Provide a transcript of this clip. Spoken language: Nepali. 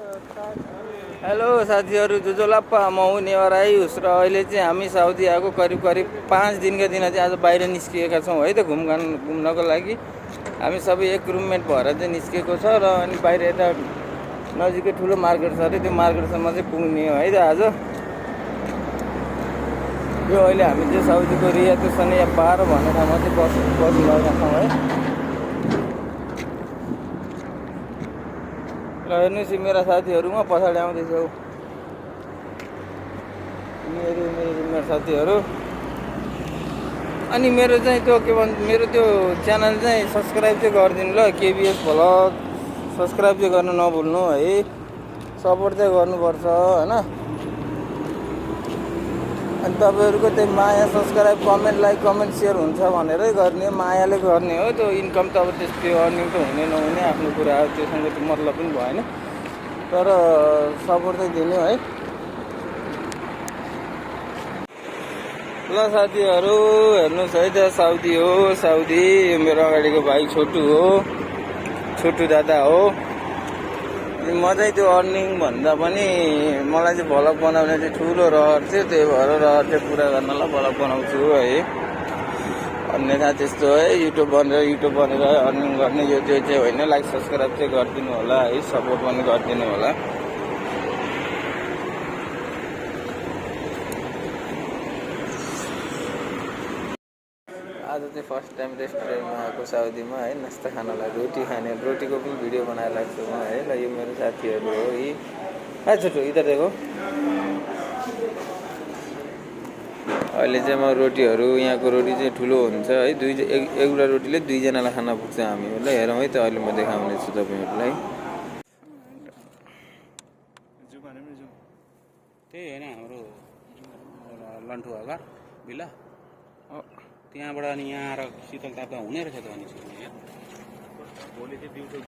हेलो साथीहरू, जुजोलाप्पा म हुँ नेवार आयुष र अहिले चाहिँ हामी साउदी आएको करिब 5 दिनका दिन चाहिँ आज बाहिर निस्किएका छौँ है त घुम्नको लागि। हामी सबै एक रुममेट भएर चाहिँ निस्किएको छ र अनि बाहिर यता नजिकै ठुलो मार्केट छ अरे, त्यो मार्केटसम्म चाहिँ पुग्ने हो है त आज। यो अहिले हामी चाहिँ साउदीको रियाद सनिया 12 भन्ने ठाउँमा चाहिँ बसिरहेका छौँ है। ल हेर्नुहोस् मेरा साथीहरू म पछाडि आउँदैछु। मेरो रुममेट साथीहरू। अनि मेरो चाहिँ त्यो के भन्छ, मेरो त्यो च्यानल चाहिँ सब्सक्राइब चाहिँ गरिदिनु ल, केबिएस भ्लग सब्सक्राइब चाहिँ गर्न नभुल्नु है। सपोर्ट चाहिँ गर्नुपर्छ होइन। अनि तपाईँहरूको त्यो माया subscribe comment like comment share हुन्छ भनेरै गर्ने, मायाले गर्ने हो। त्यो इन्कम त अब त्यो अर्निङ त हुने नहुने आफ्नो कुरा हो, त्योसँग त मतलब पनि भएन, तर सपोर्ट चाहिँ दिने है। ल साथीहरू हेर्नुहोस् है त, साउदी हो साउदी। मेरो अगाडिको भाइ छोटु हो, छोटु दादा हो। म चाहिँ त्यो अर्निङ भन्दा पनि मलाई चाहिँ भ्लग बनाउने चाहिँ ठुलो रहर थियो, त्यही भएर रहर चाहिँ पुरा गर्नलाई भ्लग बनाउँछु है। अन्यथा त्यस्तो है युट्युब बनेर अर्निङ गर्ने यो त्यो चाहिँ होइन। लाइक सब्सक्राइब चाहिँ गरिदिनु होला है, सपोर्ट पनि गरिदिनु होला। आज चाहिँ फर्स्ट टाइम रेस्टुरेन्टमा आएको साउदीमा है, नास्ता खानलाई रोटी खाने, रोटीको पनि भिडियो बनाएर लाग्छु म है। ल यो मेरो साथीहरू हो यी। छोटो इधर देखो। अहिले चाहिँ म रोटीहरू, यहाँको रोटी चाहिँ ठुलो हुन्छ है, एउटा रोटीले 2 जनालाई खाना पुग्छ हामी। ल हेरौँ है त, अहिले म देखाउने छु तपाईँहरूलाई। त्यही होइन हाम्रो लन्ठु हल्का बिल्ला त्यहाँबाट अनि यहाँ आएर शीतल ताप्दा हुने रहेछ त अनि भोलि चाहिँ दिउँसो